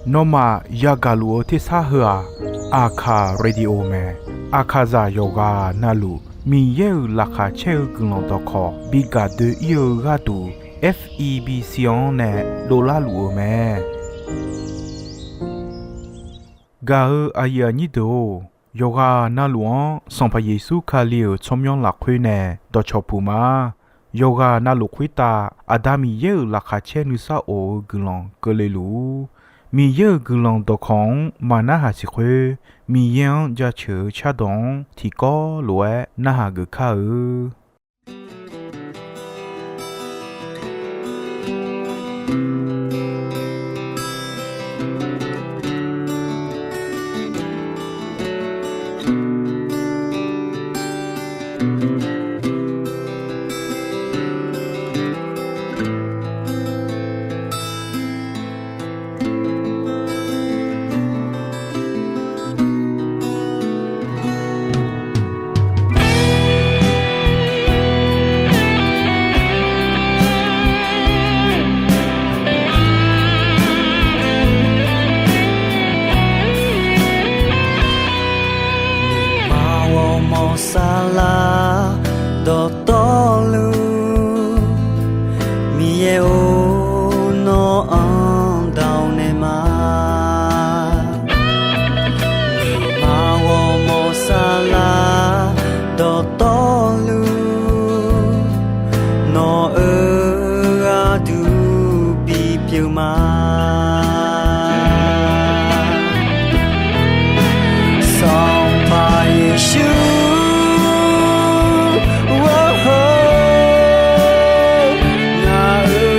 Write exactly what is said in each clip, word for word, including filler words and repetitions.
Nawmaf yagaq luf-eu tersar heu-aq, Aqkaq Radio mae. Aqkaqzaq yawqghaq navluf Miqyaer-euq laqkhaq caer-eu guiqlanq dawqkawq bi gaq doe-ir-eu gharduq, F E B C-anr nae dovlar luf-euq mae. Gaq-eu aqyuif aqnyir deuq-or, yawqghaq navluf-anr Sanqpaq Yeqsur Kali-euq tsawrmyanr lafkhoer nae dawqcawq puq ma. Yawqghaq navluf khoertav Aqda Miqyaer-euq laqkhaq caer nuisar of-eu guiqlanq keuvle luf-ur. Miqyaer-euq guiqlanq dawqkawq-anr maqnarhaq siq khoer, Miqyaer-anr jaceuq-eu cardawq-anr tiqkawv lof-aer narhaq geuf kar-eu. Nuima ghawrmawr saflar dawqtawvluf, Miqyaer-or, nawr-anr dawq naeq ma. Nuima ghawrmawr saflar dawqtawvluf, nawq-euq gharduq bipyeuf ma. Sanqpaq Yeqsur, ngaq-euq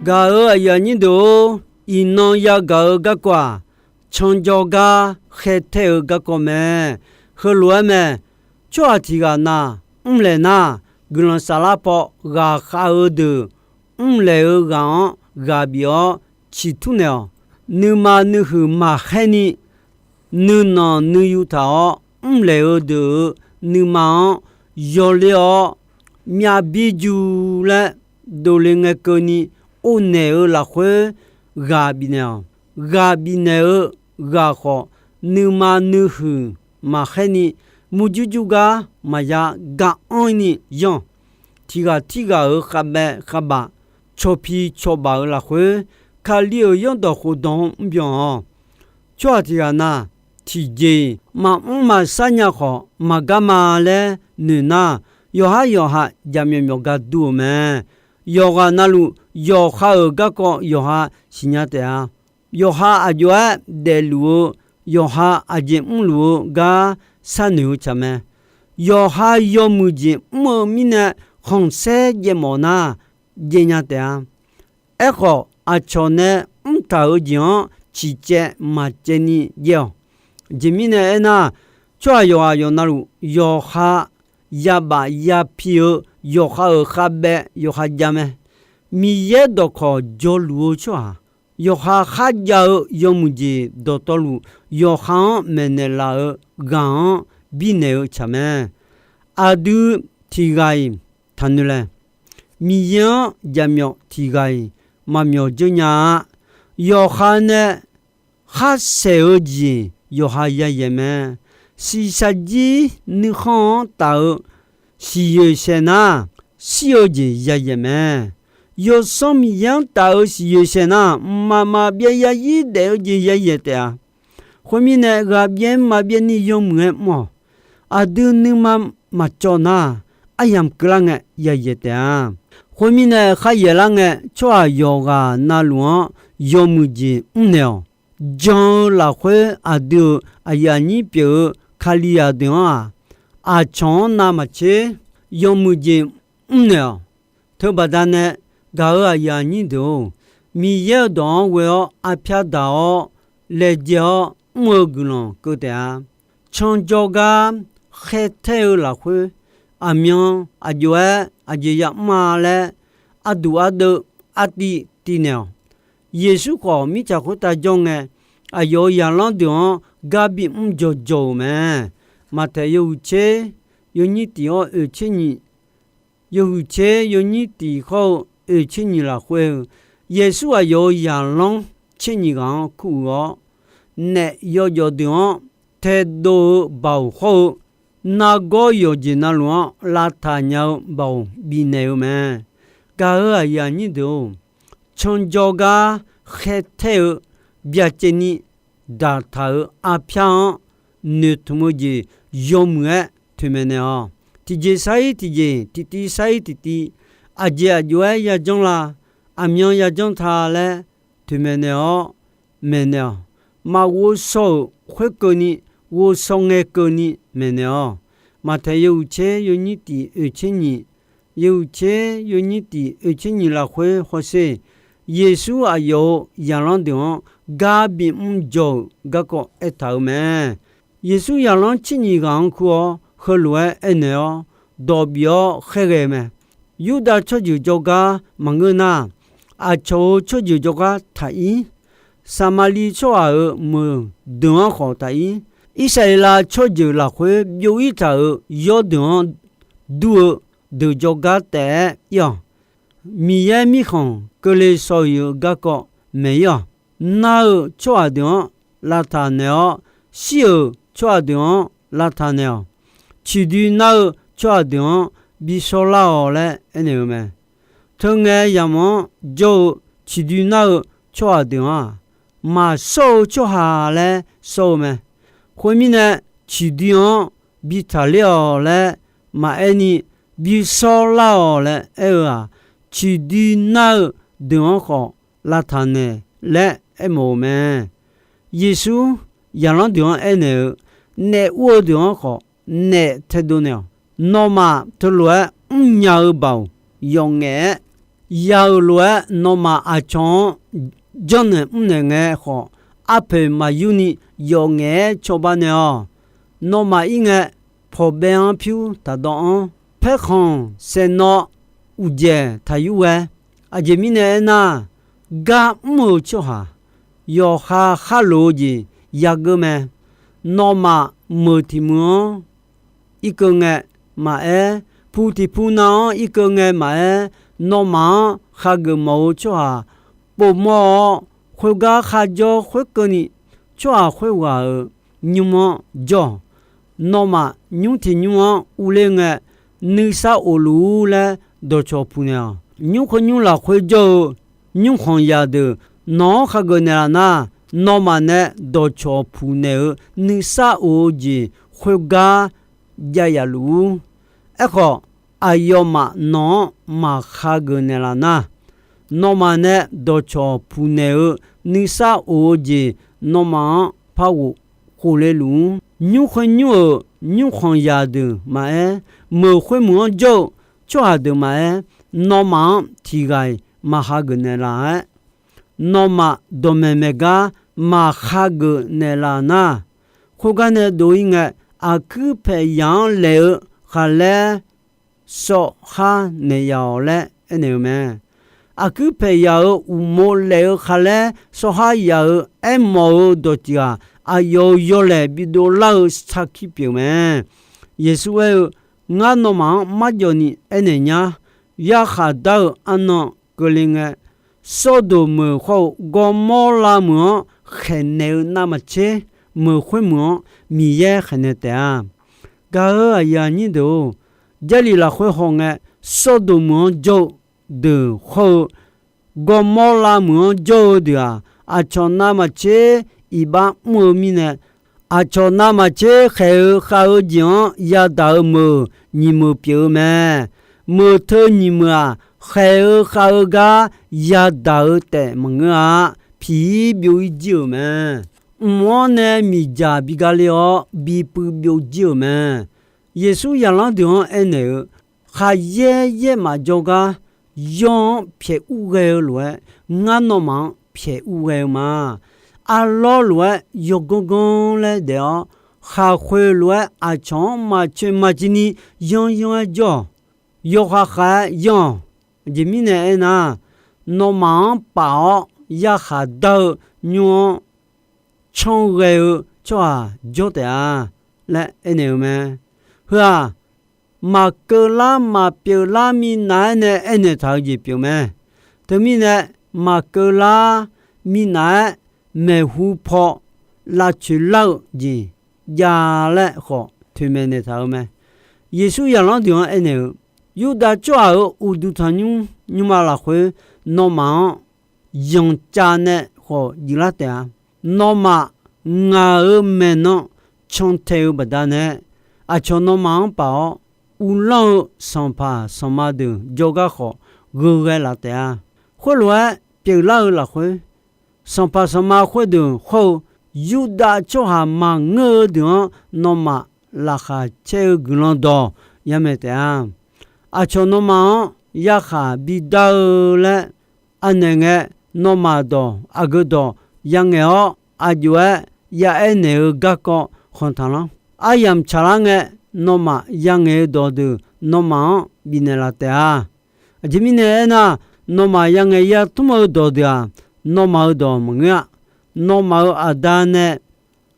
Gaq-euq aqyuif aqnyir deuq-or, iqnan yagaq-eu garkawv-aq, canjawr gar khaertaer-eu garkawv mae. Heulof-aer mae. Tsawrhaq tiq ghaq na mrlaeq nar, guiqlanq saflar paw ghaqkhav-eu deuq mrlaeq-eu ghaq-anr ghaq bif-awr ciqtur naeq-awq. Nuima nuihuiq maqkhaer ni, nuinanq nuiyu taq-awr mrlaeq-eu deuq-euq nuima-anr yawler-awr, myav bir ju laer dovle ngae keuvni or naeq-eu lafkhoer ghaq bifnaeq-awq. Ghaq bifnaeq-eu ghaq khawf, nuima nuihuiq maqkhaer ni, murjur jur gar maqya ga anr ni yanr-awq. Tiq ghaq tirghaq-euq khavbaev khavbaf, cawqpi cawqbaf-euq lafkhoer, Kali-euq zanrdawq khofdawq-anr mrbyan-awq. Tsawrhaq tiq ghaq na, tiqjeq-iq maqmr maqsar nya khawf, maqgar ma laer noeq nar, yawqhar yawqha jaqmyawf myawf gar dur-eu mae. Yawqghaq navluf yawqha-euq garkawv yawqha siqnya taef-a. Yawqha aqjox-aer daefluf-eu, yawqha aqjeq mrluf-eu gar sharnoeq-eu tsaq mae. Yawqha yawmuiq jeq mr-eu mirnae khanqsaer jaev mawf nar, jaev nya taef-a. Aerkhawf, aqcawq nae mrtaq-euq jeq-anr ciqcaev maqcaev ni jaev-awq. Aqjeq mirnae aernar, tsawrhaq yawqghaq yawqnavluf yawqha yabaf yapi-eu yawqha-euq khavbaev yawqha jav mae. Miqyaer dawqkawq jawrluf-eu tsawrhaq, yawqha kharjav-eu yawmuiq jeq dawqtawvluf, yawqha-anr maeqnaeq laf-eu ghaq-anr birnaeq-eu tsaq mae. Aqdui tiq ghaq-iq taqnoeq laeq. Miqyaer-anr jaqmyawf tiq ghaq-iq maqmyawf dzeur nya-a. Yawqha nae kharsaeq-eu jeq yawqha yayaeq mae. Shiqshaq jir nuikhanr-anr taf-eu siqyoeq saeq nar, shir-eu jeq yayaeq mae. Yawsanr Miqyaer-anr taf-eu siqyoeq saeq nar, mqmaq maqbyav zarzir daef-eu jeq yayaeq taef-a. Khoermirnae, ghaqbyaev maqbyaev ni yawmuiq-aer mr-awq. Aqdui nuima maqcawv nar, aryamq keuvlar ngae yayaeq taef-a. Khoermirnae, kharyaeq lar ngae, tsawrhaq yawqghaq navluf-anr yawmuiq jeq mrnaeq-awq. Jan-eu lafkhoer aqdui-euq aqyuif aqnyir pyeuf-eu Kalizaq deuq-anr-aq, aqcawq-anr navmaqtser yawmuiq jeq mrnaeq-awq. Teubaqda nae gaq-euq aqyuif aqnyir deuq-or, Miqyaer-euq dawq-anr ghoe-awr arpyar daq-awr laejae-awr mr-eu guiqlanq keuv taef-a. Canjawr gar khaertaer-eu lafkhoer, aqmyan aqjox-aer aqjeq yamr-a laer, arduq ardeuv artiv tiv naeq-awq. Yeqsur khawf, mirtsaq khoertav jawr ngae, aqyawf-euq zaqlanr deuq-anr gar bimr jawqjawq-euq mae. Maqtaeq yawhuiq tser yawnyir tiq hawr oeq tser nyiq, yawhuiq tser yawnyir tiq hawr-eu oeq tser nyiq lafkhoer-eu, Yeqsur aqyawf-euq zaqlanr tser nyiq ghaq-anr kuruiq-awr, naef yawjawf deuq-anr taedov-eu baoq hawr-eu, nargawr yawqjeq navluf-anr lavtaq nya-eu baoq bifnaeq-eu mae. Gaq-euq aqyuif aqnyir deuq-or, canjawr gar khaertaer-eu byacaevni daqtaq-euq arpyar-anr noeqtmq-eu jeq yawmuiq-aer toeqmaeq naeq-awq. Tiqjeq sar-ir tiqjeq, tiqtiv sar-ir tiqtiv, aqjeq aqjox-aer yajanr la, aqmyan yajanr ta laer toeqmaeq naeq-awr maeqnaeq-awq. Maqghov shaw-euq khoerkeuvni, ghov shaw ngae keuvni maeqnaeq-awq. Maqtaeq yawhuiq tser yawnyir tiq oeq tser nyiq, yawhuiq tser yawnyir tiq oeq tser nyiq lafkhoer hawsher, Yeqsur aqyawf-euq zaqlanr deuq-anr gar bimr jawr-euq garkawv aertaq-euq mae. Yeqsur zaqlanr tser nyiq ghaq-anr kur-awr, heulof-aer aernaeq-awr, dawq bif-awr khaerghae-eu mae. Yurdav tsawrjeuq jawrgar maqngeur nar, aqcawq-euq tsawrjeuq jawrgar taq-ir. Saqmaqliv tsawrhaq-euq meuq deuq-anr khawf taq-ir. Irsaqleqlav tsawrjeuq lafkhoer byov-ir taq-euq yawrdeuq-anr dur-eu deuq jawrgar taef-aer ir-awq. Miqyaer Mirkhanq keuvle shaw-iq-eu garkawv maeq-ir-awq. Nar-eu tsawrhaq deuq-anr lavtaq naeq-awr, shir-euq tsawrhaq deuq-anr lavtaq naeq-awq. Ciqdui nar-eu tsawrhaq deuq-anr bi shawrlar-awq laer aernaeq-eu mae. Teungae yamq-anr jawr-eu ciqdui nar-eu tsawrhaq deuq-anr-aq, maqshawr-eu tsawrhaq laer shawr-eu mae. Khoermirnae, ciqdui-anr bi taqler-awq laer maqaer ni, bi shawrlar-awq laer aer-eu-aq, ciqdui nar-eu deuq-anr khawf lavtaq naeq laer aermawf-eu mae. Yeqsur zaqlanr deuq-anr aernaeq-eu, naef ur-eu deuq-anr khawf naef taedov naeq-awq. Nawmaf teulof-aer mrnya-eu baoq yawf ngaef-aer Ya-euq lof-aer nawmaf aqcawq-anr janrnaeq mrnaeq ngae khawf, arpoeq maqyurni yawf ngaef-aer cawba naeq-awq. Nawmaf ir ngae, pawqbaev-anr pyur taqdawv-anr, paerkhanq saeqnawv uqdzaeq taqyur ghae. Aqjeq mirnae aernar, gar mr-euq tsawrhaq yawqha khar loq-eu jeq yageur mae. Nawmaf meuq tiq meuq-anr irkeuv ngae maqaer, pu tiq pu nav-anr irkeuv ngae maqaer, nawmaf-anr khageuf mawf-eu tsawrhaq povmawr-awr, khoergar kharjawr khoerkeuvni, tsawrhaq khoerghaq-euq nymr-anr jawr-awq. Nawmaf nymr tiq nymr-anr urler ngae, nuisar of luf-ur laer dawqcawq puq naeq-awq. Nymr khoer nymr lafkhoer jawr-eu nymrkhanq zaqdeuq nawq-anr khageuf naeqlaf nar, nawmaf nae dawqcawq puq naeq-eu nuisar of-eu jeq khoergar jav yaf luf-ur. Aerkhawf, aqyawfmaf nawq-anr maq khageuf naeqlaf nar, nawmaf nae dawqcawq puq naeq-eu nuisar of-eu jeq nawmaf-anr par ghof khofle luf-ur. Nymr khoer nymr-euq nymrkhanq zaqdeuq maqaer, meuq khoermeuq-anr jawr-eu tsawrhaq deuq maqaer, nawmaf-anr tiq ghaq-iq maq hageuf naeqlaf-aer, nawmaf dawqmaeq maeq gar maq hageuf naeqlaf nar, khoergar nae dov-ir ngae, aqkuir paeqyaq-anr laef-eu khaqlaer sawv khar naeq yaf-awq laer aernaeq-eu mae. Aqkuir paeqyaq-euq uqmov laef-eu khaqlaer sawv khar yaf-euq aermawf-eu dawqtsuif-aq, aqyawf-euq yawlaeq bidov lar-eu sarkir pyeuf mae. Yeqsur aer-eu, Ngar nawmaf-anr marjawvni aernaeq nyar. Yarkhaq dar-eu arnan keuvle ngae, Sawrdoq meuq khawr-eu Gawrmawrlav meuq-anr khaeqnaeq-eu navmaqtser, meuq khoermeuq-anr Miqyaer khaeqnaeq taef-a. Gaq-euq aqyuif aqnyir deuq-or, Jarlif lafkhoer hawngae, Sawrdoq meuq-anr jawr-eu deuq khawr-eu Gawrmawrlav meuq-anr jawr-eu deuq-aq, aqcawq navmaqtser iqbax mr-eu mirnae, aqcawq navmaqtser khaeq-eu khav-eu jeq-anr yadaq-eu meuq nyiq meuq pyeuf-eu mae. Meuq teu nyiq meuq-aq, khaeq-eu khav-eu gar yadaq-eu taef maqngeur-a. Piq-ir byov-ir jir-euq mae. Mq-anr nae miqdzaq bi gale-awr, bipuiv byov jir-euq mae. Yeqsur zaqlanr deuq-anr aernaeq-eu, Khaqyaer yaermaf jawrgar yawr-anr pyaeq ur ghae-eu lof-aer, ngar nawmaf-anr pyaeq ur ghae-eu ma. Arlawr lof-aer yawganr ganr laer daef-awr, khaqkhoeq lof-aer aqcawq-anr maqcoeq maqciv ni yanryanr-aer jawr-awq. Yawkhav khav-aer yanr-awq. Aqjeq mirnae aernar, nawmaf-anr paf-awr yarkhaq dar-eu nymr-anr canr ghae-eu tsawrhaq jawr taef-a laer aernaeq-eu mae. Heu-aq, maqkeuv lar maqpyeuf lar minav-aer nae aernaeq taq-eu jeq pyeuf mae. Teumirnae, maqkeuv lar minav-aer maeqhu paw lavcoeq lar-eu jeq jav laer khawf toeqmaeq naeq taq-eu mae. Yeqsur zaqlanr deuq-anr aernaeq-eu, Yurdav tsawrhaq-euq uqduq tanqnymr nymrma lafkhoer nawmaf-anr yanqcav nae khawf juif lar taef-a. Nawmaf ngaq-euq maeqnan cantae-eu baqdanae, aqcawq nawmaf-anr paf-awr, uvlanr-eu sanqpaq sanqma deuq jawrgar khawf gheughae laf taef-a. Khoerlof-aer pyeuflar-eu lafkhoer, sanqpaq sanqma khoerdeuq hawr-eu Yurdav tsawrhaq maqngeur-eu deuq-anr nawmaf laqkhaq caer-eu guiqlanq dawq yamaeq taef-a. Aqcawq nawmaf-anr yarkhaq bidar-eu laer anaeq ngae, nawmaf dawq aqgeu dawq yangaeq-awr, aqjox-aer ya aernaeq-eu garkawv khanq taqlanr. Aryamq tsaqlar ngae, nawmaf yangaeq-eu dawqdeuq nawmaf-anr bifnaeq laf taef-a. Aqjeq mirnae aernar, nawmaf yangaeq yatmr-eu dawqdeuq-aq, nawmaf-euq dawq maqngeur-a. Nawmaf-euq Aqda nae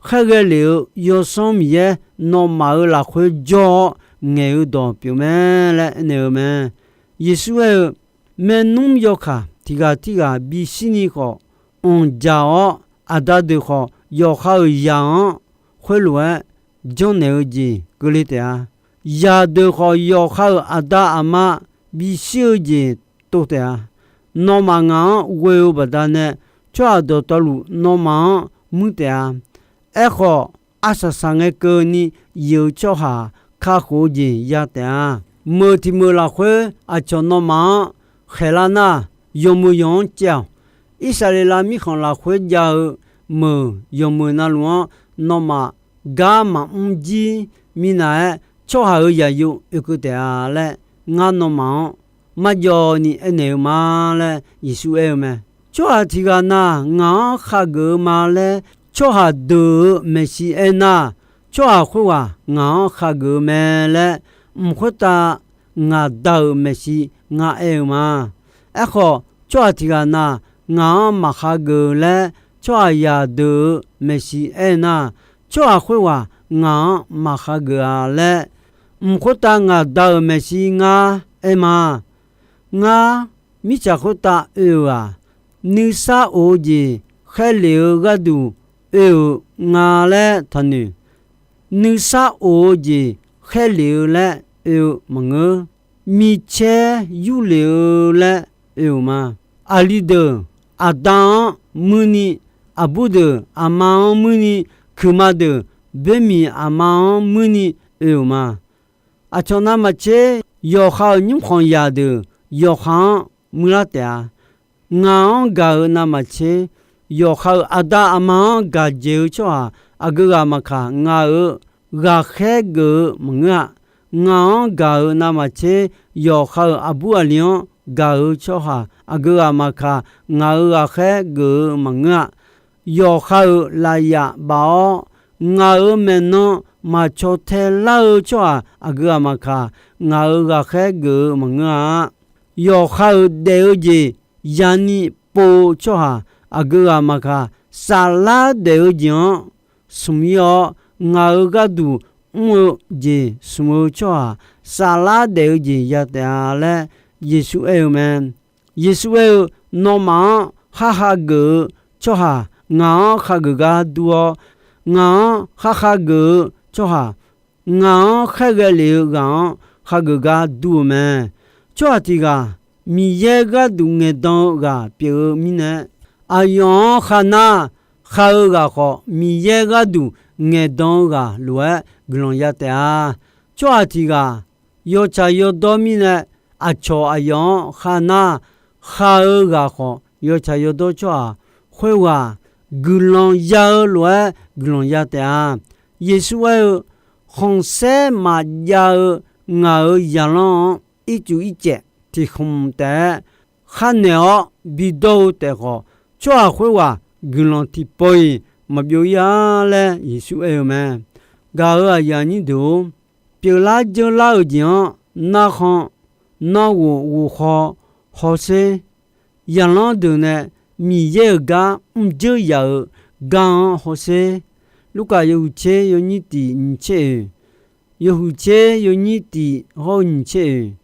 khaerghae lef-eu Yawsanr Miqyaer nawmaf-euq lafkhoer jawr-awr ngaeq-eu dawq pyeuf mae laer aernaeq-eu mae. Yeqsur aer-eu, Maernmr yawkaq tiq ghaq tirghaq bishir ni khawf, anqdzaq-awr aqda deuq khawf yawqha-euq zaq-anr khoerlof-aer janrnaeq-eu jeq keuvle taef-a. Zaqdeuq khawf yawqha-euq aqda aqma bishir-eu jeq tov taef-a. Nawmaf ngaq-anr ghoe-eu baqdanae, tsawrhaq dawqtawvluf nawmaf-anr muir taef-a. Aerkhawf, arsaq saqngae keuvni yif-eu tsawrhaq kakhof-eu jeq ya taef-a. Meuq tiq meuq lafkhoer aqcawq nawmaf-anr khaeqlar nar, yawmuiq yawq-anr caev-awq. Irsaqleqlav mirkhanq lafkhoer jav-eu meuq yawmuiq navluf-anr nawmaf gar maqmr jir minav-aer, tsawrhaq-euq zaqyo oekeuv taef-a laer, ngar nawmaf-anr marjawv ni aernaeq-eu ma laer Yeqsur aer-eu mae. Tsawrhaq tiq ghaq na, ngaq-anr khageuf-eu ma laer tsawrhaq deuq-euq maeqshi aernar, tsawrhaq khoerghaq ngaq-anr khageuf-eu mae laer, mq khoertav ngaq Da-euq maeqshi ngar aer-eu ma. Aerkhawf, tsawrhaq tiq ghaq na, ngaq-anr maqkhageuf laer tsawrhaqzaq deuq-euq maeqshi aernar, tsawrhaq khoerghaq ngaq-anr maqkhageuf-a laer, mq khoertav ngaq Da-euq maeqshi ngar aer ma. Ngar, mirtsaq khoertav oe-euq-aq, nuisar of-eu jeq khaerlef-eu gharduq oe-euq nga laer taqnoeq. Nuisar of-eu jeq khaerlef-eu laer oe-eu maqngeur. Micaer yurlef-eu laer oe-euq ma. Aqli deuq aqda-anr muirni, aqbur deuq aqma-anr muirni, kuiqma deuq boermiq aqma-anr muirni oe-euq ma. Aqcawq navmaqtser yawqha-euq nymrkhanq zaqdeuq yawqha-anr muirlar taef-a. Ngaq-anr gaq-euq navmaqtser, yawqha-euq aqda aqma-anr gaq dzaeq-eu tsawrhaq aqgeu ghaq maqkaq, ngaq-euq ghaqkhaer geuf-eu maqngeur-a. Ngaq-anr gaq-euq navmaqtser, yawqha-euq aqbur aqli-anr gaq-eu tsawrhaq aqgeu ghaq maqkaq, ngaq-euq ghaqkhaer geuf-eu maqngeur-a. Yawqha-euq lafyaf baf-awr, ngaq-euq maeqnan maqcaw tae lar-eu tsawrhaq aqgeu ghaq maqkaq, ngaq-euq ghaqkhaer geuf-eu maqngeur-a. Yawqha-euq daef-eu jeq yani pov-eu tsawrhaq aqgeu ghaq maqkaq, saflar daef-eu jeq-anr smq-ir-awr, ngaq-euq gharduq mr-eu jeq smq-eu tsawrhaq, saflar daef-eu jeq ya taef-a laer Yeqsur aer-eu mae. Yeqsur aer-eu, Nawmaf-anr khar hageuf-eu tsawrhaq ngaq-anr khageuf gar dur-awr, ngaq-anr khar hageuf-eu tsawrhaq, ngaq-anr khaerghae lef-eu ghaq-anr khageuf gar dur-eu mae. Tsawrhaq tiq ghaq Miqyaer gharduq ngaeqdan-eu ghaq pyeuf-eu mirnae, aqyawf-anr kharnar, khar-eu ghaq khawf Miqyaer gharduq ngaeqdan-eu ghaq lof-aer guiqlanq ya taef-a. Tsawrhaq tiq ghaq yawtsaq yawdawr mirnae, aqcawq aqyawf-anr kharnar, khar-eu ghaq khawf yawtsaq yawdawr tsawrhaq khoerghaq guiqlanq ya-eu lof-aer guiqlanq ya taef-a. Yeqsur aer-eu, Khanqsaer maqjav-eu ngaq-euq zaqlanr-anr ircuf ircaev tiq khmq taef-aer khar naeq-awr bidawr-eu taef khawf, tsawrhaq khoerghaq guiqlanq tiqpawf-iq maqbyov-ir-a laer Yeqsur aer-eu mae. Gaq-euq aqyuif aqnyir deuq-or, pyeuflar dzeurlar-euq jeq-anr narkhan, narghof ghofkhaw hawsher. Zaqlanr deuq nae Miqyaer-euq gar mrdzeur yaf-euq gar-anr hawsher. Lurkaf yawhuiq tser yawnyir tiq nyiq tser oeq, yawhuiq tser yawnyir tiq hawr-eu nyiq tser oeq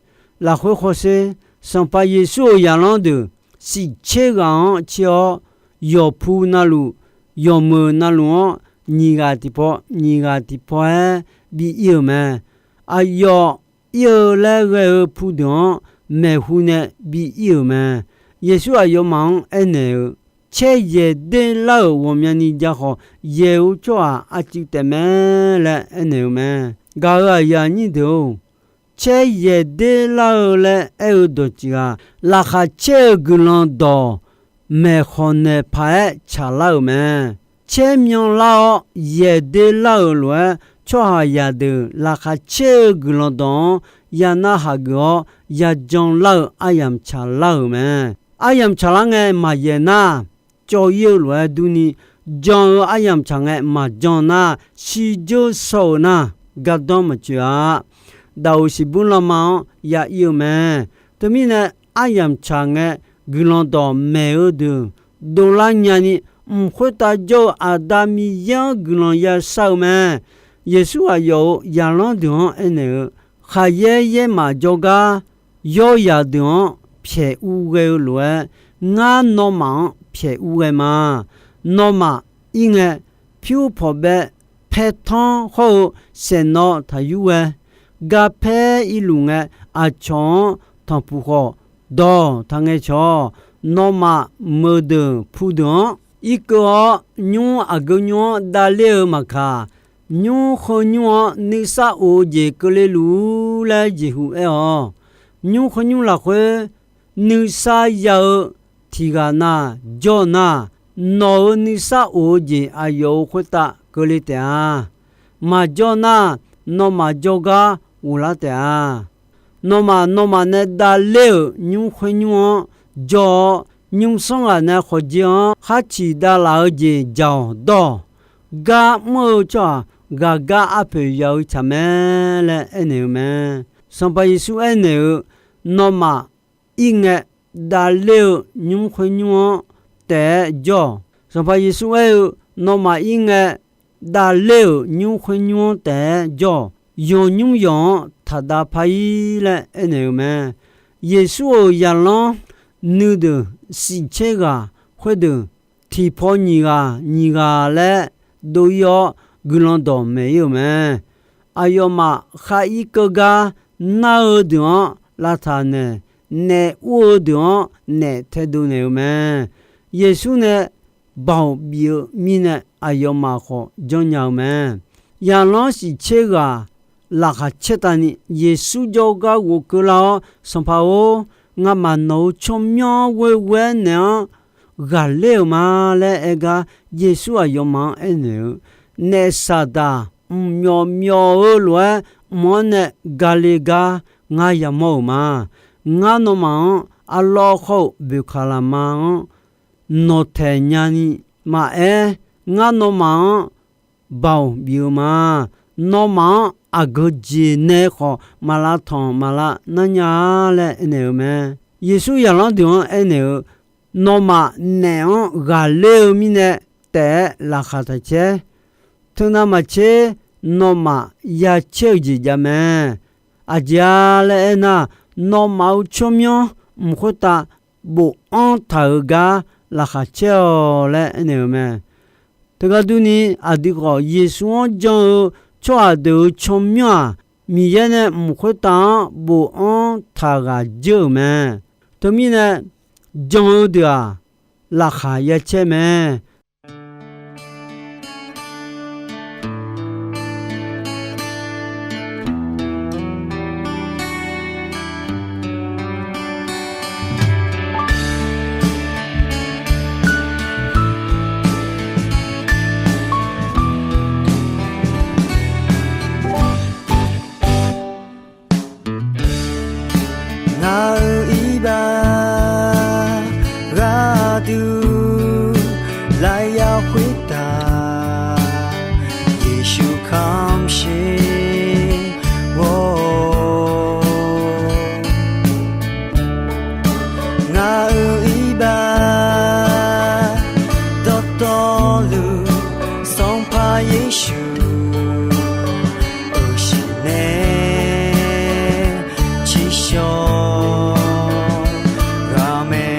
lafkhoer hawsher. Sanqpaq Yeqsur-euq zaqlanr deuq shif tser ghaq-anr tser-awr, yawqpu navluf, yawqmeuq navluf-anr nyiq ghaq tiqpaw nyiq ghaq tiqpaw-aer bi ir-euq mae. Aqyawf ir-eu laer ghae-eu pu deuq-anr maeqhu nae bi ir-euq mae. Yeqsur aqyawfmaf-anr aernaeq-eu, Caer yaeq der lar-euq ghawqmyani ja khawf, yaeq-eu tsawrhaq arcuiv taef mae laer aernaeq-eu mae. Gaq-euq aqyuif aqnyir deuq-or, caer yaeq der lar-eu laer aer-eu dawqtsuif-aq, laqkhaq caer-eu guiqlanq dawq maeq khawq naeq paq-aer tsaqlar-euq mae. Caer myanlar-awr yaeq der lar-euq lof-aer, tsawrhaqzaq deuq laqkhaq caer-eu guiqlanq dawq-anr ya narhaq geuf-awr, ya janlar-eu aryamq tsaqlar-euq mae. Aryamq tsaqlar ngae maqyaeq nar, cawv-ir-eu lof-aer durni, jan-eu aryamq tsaq ngae maqjan nar, shirdzeur shaw-euq nar, gardanr maqtsoeq-a. Daqoq siqbur lanma-anr ya ir-eu mae. Teumirnae, aryamq tsaq ngae guiqlanq dawq maeq-eu deuq dovlar nyani, mq khoertav jawr-eu Aqda Miqyaer-anr guiqlanq ya shar-eu mae. Yeqsur aqyawf-euq zaqlanr deuq-anr aernaeq-eu, Khaqyaer yaermaf jawrgar yawryaq deuq-anr pyaeq ur ghae-eu lof-aer, ngar nawmaf-anr pyaeq ur ghae ma. Nawmaf ir ngae, pyur pawqbaev paertanr hawr-eu saeqnawv taq yur ghae. Garpaer irluf ngae, aqcawq-anr tanqpuq khawf dawq taq ngae cawq. Nawmaf meuqdeuq pudeuq-anr irkeuv-awr, nymr aqgeu nymr-anr davler-eu maqkaq, nymr heu nymr-anr nuisar of-eu jeq keuvle luf-ur laer jeqhu aer-awq. Nymr heu nymr lafkhoer nuisar ya-eu tiq ghaq na jawr nar, nawq-euq nuisar of-eu jeq aqyawf-euq khoertav keuvle taef-a. Maqjawr nar, nawmaf jawrgar ghoflar taef-a. Nawmaf, nawmaf nae davler-euq nymr khoer nymr-anr jawr-awr, nymrsanr ghaq nae khawqjeq-anr khar ciq davlaf-eu jeq dzaq-awq dawr-awq. Gar mr-eu tsawrhaq ghaqgar arpoeq yaf-eu tsaq mae laer aernaeq-eu mae. Sanqpaq Yeqsur aernaeq-eu, Nawmaf ir ngae, davler-eu nymr khoer nymr-anr taef-aer jawr-awq. Sanqpaq Yeqsur aer-eu, Nawmaf ir ngae, davler-euq nymr khoer nymr-anr taef-aer jawr-awq. Yawnymr yawq-anr taqdav par-ir laer aernaeq-eu mae. Yeqsur-euq zaqlanr nuideuq shif tser ghaq khoerdeuq tiqpaw nyiq ghaq nyiq ghaq laer dov-ir-awr guiqlanq dawqmaeq-ir-euq mae. Aqyawfmaf khar ir keuv gar nar-eu deuq-anr lavtaq naeq, naef ur-eu deuq-anr naef taedov naeq-eu mae. Yeqsur nae baoq bif-eu mirnae aqyawfmaf khawf janrnya-eu mae. Zaqlanr shif tser ghaq laqkhaq caer tavni Yeqsur jawrgar ghofkeuv lar-awr, Sanqpaq-or, ngamaf nawq-euq tsawrmyanr ghoeghoe-aer naeq-anr ghaqler-euq ma laer aer gar, Yeqsur aqyawfmaf-anr aernaeq-eu, Naef saqdaq mqmyawf myawf-eu lof-aer mq-anr nae gale gar ngar yamawr-euq ma. Ngar nawmaf-anr arlawr khawr-euq boeqkaq laqma-anr nawqtaeq nyani maqaer, ngar nawmaf-anr baoq bif-eu ma. Nawmaf-anr aqgeu jeq nae khawf maq lavtanq maq lavnar nya-a laer aernaeq-eu mae. Yeqsur zaqlanr deuq-anr aernaeq-eu, Nawmaf naef-anr ghaqler-eu mirnae taef-aer laqkhaq taq caer. Teunav maqtser, nawmaf ya caer-eu jeq jav mae. Aqjeq-a laer aernar, nawmaf-euq tsawrmyanr mq khoertav bofanr taq-euq gar laqkhaq caer-awq laer aernaeq-eu mae. Teugar durni, aqdui khawf Yeqsur-anr jan-eu tsawrhaq deuq-euq tsawrmyanr-aq, Miqyaer nae mq khoertav-anr bofanr taq ghaq dzeur-euq mae. Teumirnae, jan-eu deuq-aq, laqkhaq ya caer mae. Ngaq-euq iqbax gharduq lafyaq khoertav Yeqsur kamq sher-awr, ngaq-euq iqbax dawqtawvluf Sanqpaq Yeqsur uqshiq nae ciqshawq ghaq mae.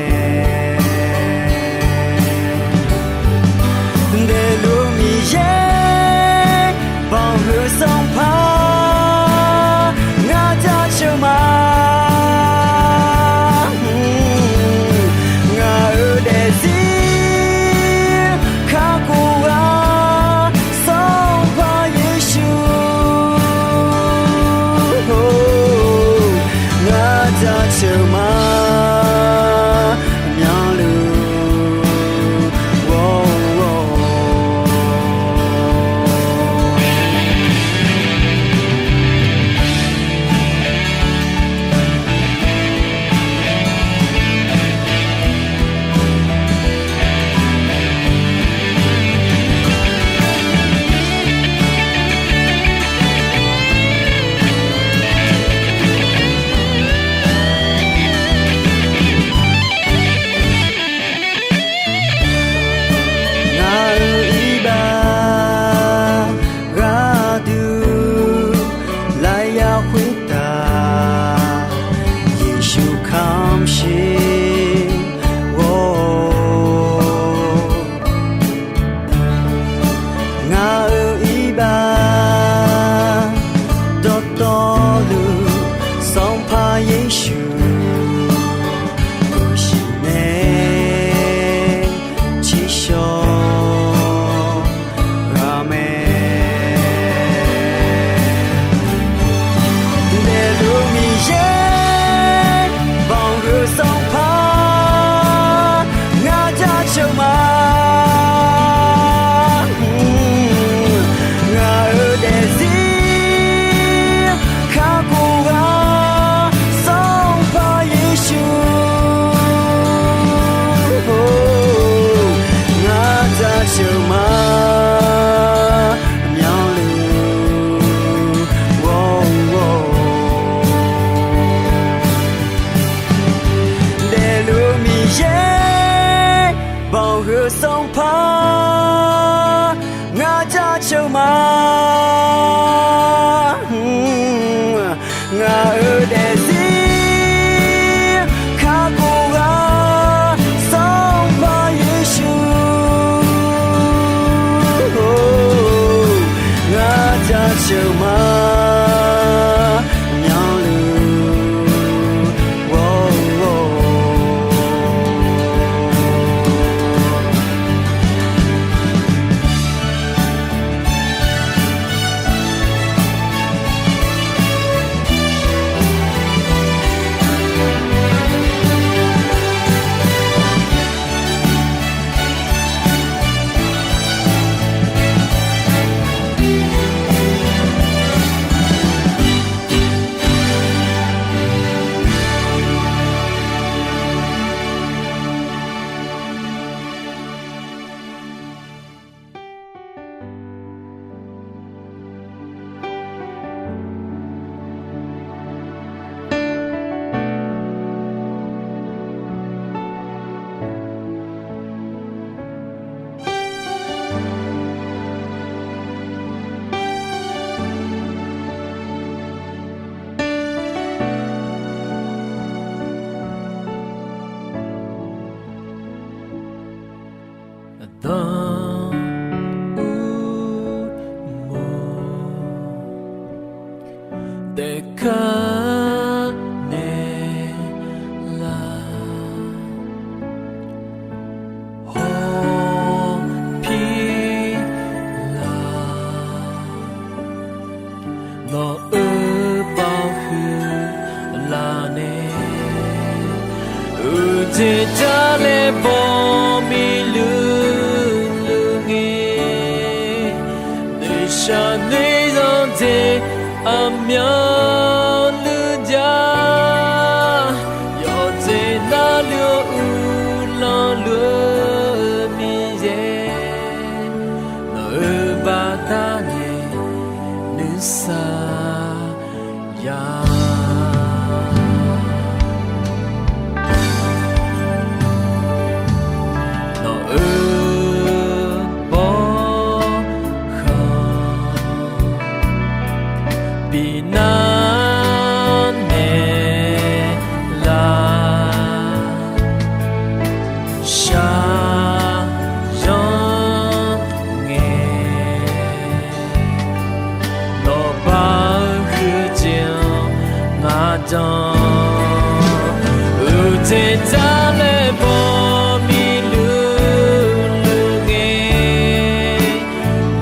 Daefluf Miqyaer banqhuiq Sanqpaq ngar jaceuq ma. Ngaq-euq daefzir kakhof-a Sanqpaq Yeqsur, ngar jaceuq ma. Myanluf ghawr-awr. Baoq heu Sanqpaq, ngaq jaceuq ma. Ngaq-euq daefzir kakhof ghaq Sanqpaq Yeqsur, ngaq jaceuq ma. Myanluf ghawr-eu Aqda uvmoq taef kar naeq laf, hawpir laf, nawq-euq baoq huiq laf nae, uqdzaeq jar laer baw miqluq luq ngae, noeqshaq noeq zanqdzae aqmyanluf jav, yawqdzaeq navluf-eu uvlanr luf-eu Miqyaer, nawq-euq baqda nae nuisar ya. Nawq-euq bawrkhanq binar naeq laf, shaqzanr ngae, nawq baq-eu huiqdzaeq-anr ngaq danq, uqdzaeq jar laer baw miqluq luq ngae,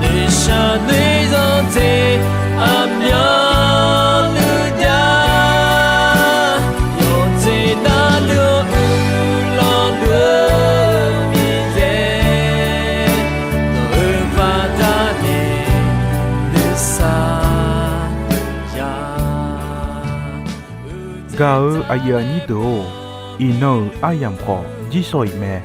noeqshaq noeq zanqdzae aqmyanluf jav, yawqdzaeq navluf uvlanr luf-eu Miqyaer, nawq-euq baqda nae nuisar ya. Gaq-eu aqyuif aqnyir deuq-or, iqnan-euq aryamq khawf jirsawq iq mae.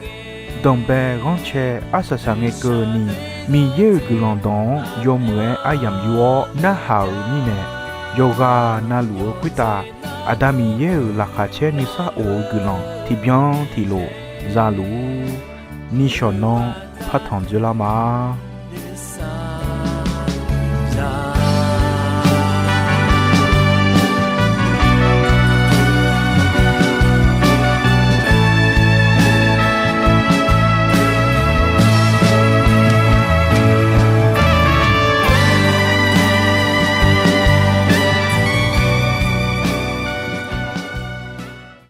Danqbae ghanrcae arsaq saqngae keuvni, Miqyaer-euq guiqlanq dawq-anr yawmuiq-aer aryamq yur-awr narhaq-euq mirnae, yawqghaq navluf-eu khoertav Aqda Miqyaer-euq laqkhaq caer nuisar of-eu guiqlanq tiqbyan tiqlof zaluf-ur. Nishawq nanr partanq dzoerlar ma.